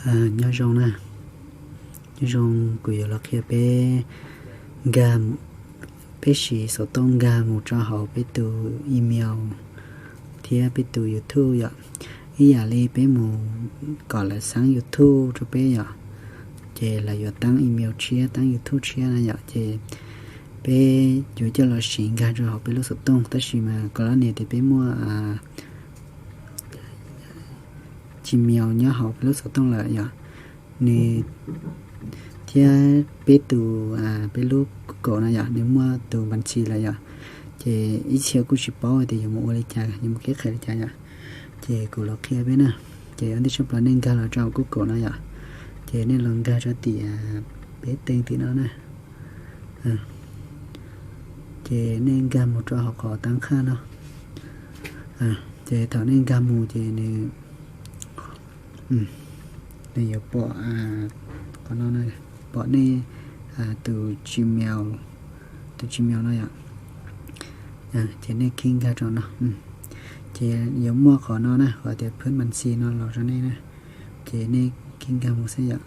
Nyob zoo na, nyob zoo, kuv yuav los qhia peb nkag, peb siv xov tooj nkag mus rau hauv peb tus email thiab peb tus YouTube yom. Ib yam li peb mus kom lawv xaab YouTube rau peb yom, ces lawv yuav taab email tshiab, taab YouTube tshiab na yom, ces peb yuav coj los siv nkag rau hauv peb lub xov tooj, tab sis mas koj lab nias tias peb muaj Gmail nyob hauv peb lub xov tooj lawm yom, nws thiab peb tus, peb lub Google no yom, nws muaj tus npas ntxhi lawm yom, ces ib txhia kuj tsis paub tias yuav mus ua li cas, yuav mus qhib qhia li cas yom, ces kuv los qhia peb na. Ces ua ntej tshaj plaws nej nkag los rau Google no yom, ces nej los nkag rau tim peb teej tim no na, ces nej nkag mus rau hauv qhov taab qhaj no, ces thaum nej nkag mus ces nws, nws yuav pom qhov no, pom nej tus Gmail, tus Gmail no yom, ces nej khij nkag rau no, ces yuav muaj qhov no na, qhov tias phwb mas ntxhi no los rau nej na, ces nej khij nkag mus xwb yom.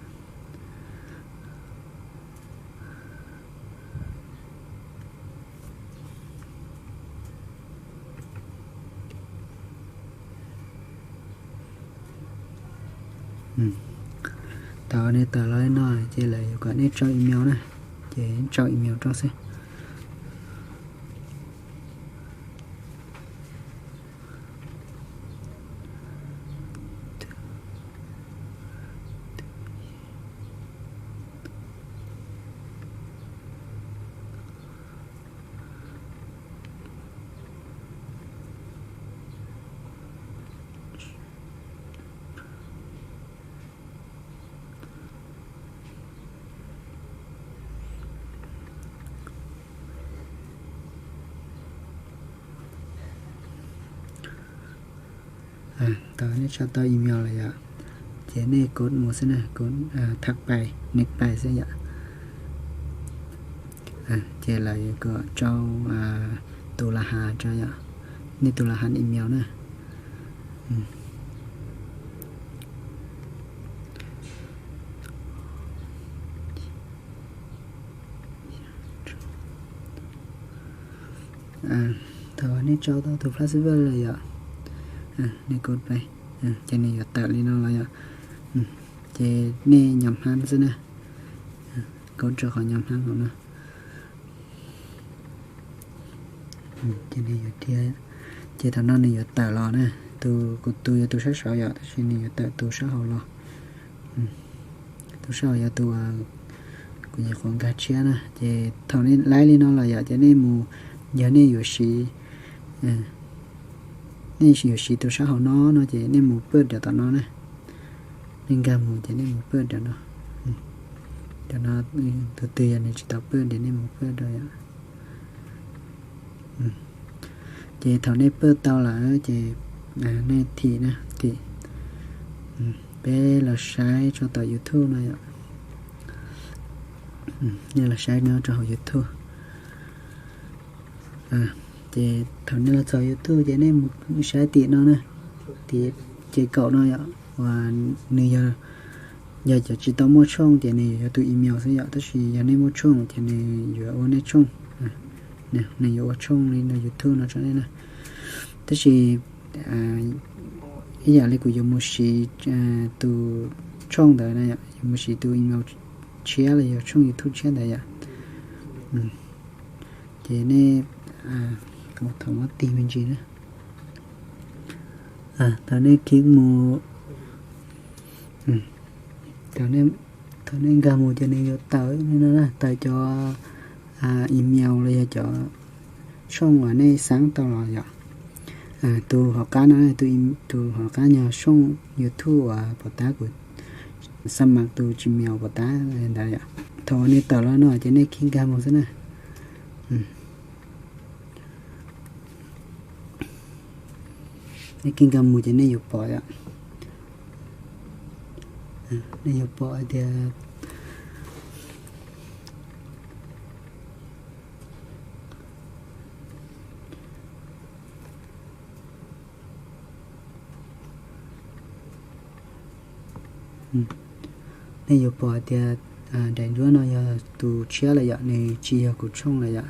Thaum nej tawm los no ces lawv yuav kom nej tso email na, ces tso email rau xwb. Thaum nej tso tau email lawm yom, ces nej kov mus xwb na, kov thab pais, next pais xwb yom. Ces lawv yuav kom rau tus laj has rau yom, nej tus laj has email na. Thaum nej tso tau tus password lawm yom, nej kov pais, ces nws yuav tawm li no los yom, ces nej nyob hmab xwb na, kov rau qhov nyob hmab hauv no. Ces nws yuav, ces thaum no nws yuav tawm los na, tus kuv tus yog tus sab saud yom, tab sis nws yuav tawm tus sab hauv los. Tus sab hauv yog tus kuv nyuam qhuav nkag tshiab na. Ces thaum nej laib li no los yom, ces nej mus, yog nej yuav siv, nej yuav siv tus sab hauv no no ces nej mus pawj rau tom no na. Nej nkag mus ces nej mus pawj rau no. Cov no, tus twg yog nws tsis tau pawj ces nej mus pawj rau yom. Ces thaum nej pawj tau lawm ces nej thim na, thim. Peb los saib tso tom YouTube no yom. Nej los saib no rau hauv YouTube. Ces thaum nej los txog YouTube ces nej mus saib tim no na, tim ces kaum no yom, uas nws yog, yog cov tsis tau muaj tshooj ces nws yuav yog tus email xwb yom, tab sis yog nej muaj tshooj ces nws yuav ua nej tshooj, nws yuav ua tshooj li no YouTube no rau nej na. Tab sis ib yam li kuv yuav mus siv tus tshooj ntawd na yom, yuav mus siv tus email tshiab los yog tshooj YouTube tshiab ntawd yom. Ces nej, thaum muab tig me ntsis na, thaum nej khij mus, thaum nej nkag mus ces nws yuav tawm li no na, tawm cov email los yog cov tshooj uas nej xaab tau los yom. Tus hauv qab no, tus hauv qab yog tshooj YouTube uas pom tab kuv xa mas tus Gmail pom tab ntawd yom. Thaum nej tawm los no ces nej khij nkag mus xwb na. Nej khij nkag mus ces nej yuav pom yom. Nej yuav pom hais tias Nej yuav pom tias daim duab no yog tus tshiab lawm yom, nws tsis yog kuv tshooj lawm yom,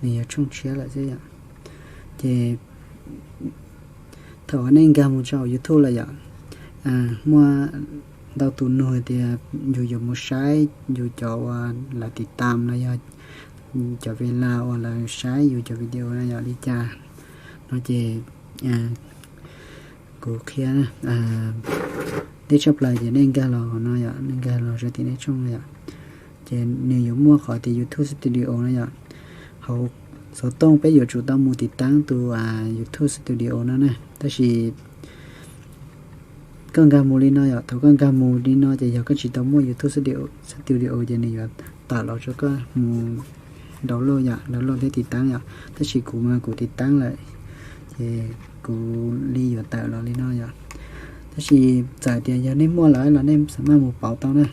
nws yog tshooj tshiab lawm xwb yom. Ces thaum uas nej nkag mus rau YouTube lawm yom, muaj ntau tus nug tias yus yuav mus saib yus cov uas lawv tiv tam los yog cov vela uas lawv saib yus cov video na yom li cas no ces kuv qhia deb tshaj plaws ces nej nkag los no yom, nej nkag los rau tim nej tshooj no yom. Ces nws yuav muaj qhov tias YouTube Studio no yom. Hauv xov tooj peb yuav tsum tau mus tiv taab tus YouTube Studio no na. Tab sis koj nkag mus li no yom, thaum koj nkag mus li no ces yog koj tsis tau muaj YouTube Studio ces nws yuav tawm los rau koj mus download yom, download thiab tiv taab yom. Tab sis kuv mas kuv tiv taab lawm, ces kuv li yuav tawm los li no yom. Tab sis txawm tias yog nej muaj lawm los nej xam maj mus pauv tau na.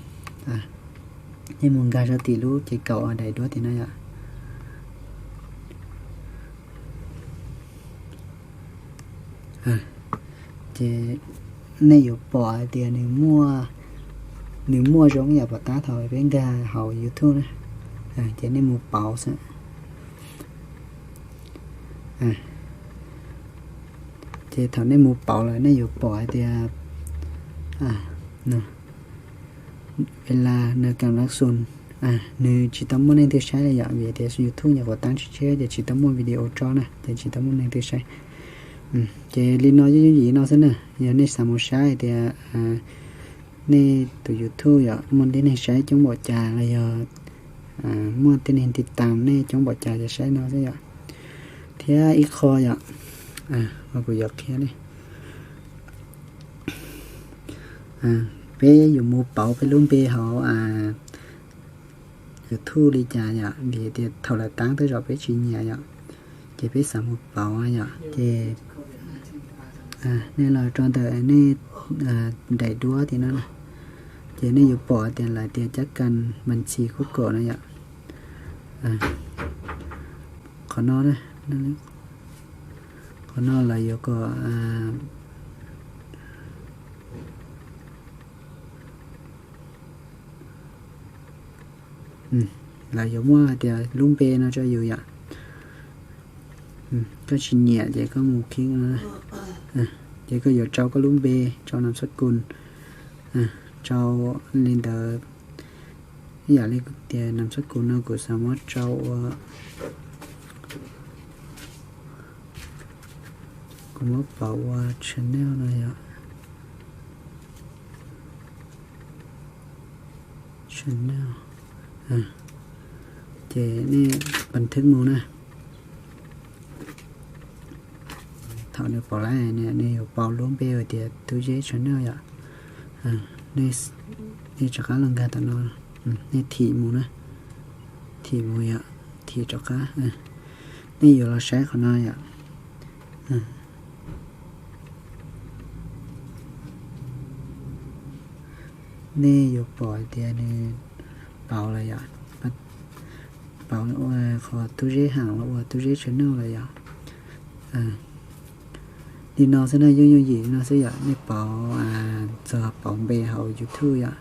Nej mus nkag rau tim lub ces kaum daim duab tim no yom. Ces nej yuav pom hais tias nws muaj zoo yam pom tab thaum peb nkag hauv YouTube na. Ces nej mus pauv xwb. Ces thaum nej mus pauv lawm nej yuav pom hais tias vela na kam lab xus, nws tsis tau muaj neeg twg saib li yom, vim tias YouTube nyuam qhuav tab tshiab tshiab ces tsis tau muaj video tso na, ces tsis tau muaj neeg twg saib. Ces li no yooj yooj yim no xwb na. Yog nej xav mus saib tias nej tus YouTube yom muaj tib neeg saib coob npaum cas los yog muaj tib neeg tiv tam nej coob npaum cas ces saib no xwb yom. Thiab ib qho yom, kuv yuav qhia nej, peb yuav mus pauv peb lub npe hauv YouTube li cas yom, vim tias thaum lawv tab tej zaum peb tsis nyiam yom, ces peb xav mus pauv yom. Ces nej los rau ntawm nej daim duab tim no na, ces nej yuav pom tias lawv tias cab kas mas ntxhi khub kom no yom. Qhov no, qhov no lawv yuav kom lawv yuav muab hais tias lub npe no rau yus yom. Koj tsis nyiam ces koj mus khib no, ces koj yuav rau koj lub npe, rau nam xab kus, rau li ntawd. Ib yam li tias nam xab kus no kuv xav muab rau ua, kuv muab pauv ua channel no yom. Channel, ces nej pab thwb mus na. Thaum nws pauv lawm, nws yuav pauv lub npe hais tias Tub Zeb channel yom. Nej rov qab los nkag tom no, nej thim mus na, thim mus yom, thim rov qab. Nej yuav los saib qhov no yom. Nej yuav pom hais tias nws pauv lawm yom, pauv ua qhov Tub Zeb Ham los ua Tub Zeb channel lawm yom. Li no xwb na, yooj yooj yim no xwb yom, nej pauv txog pauv npe hauv YouTube yom.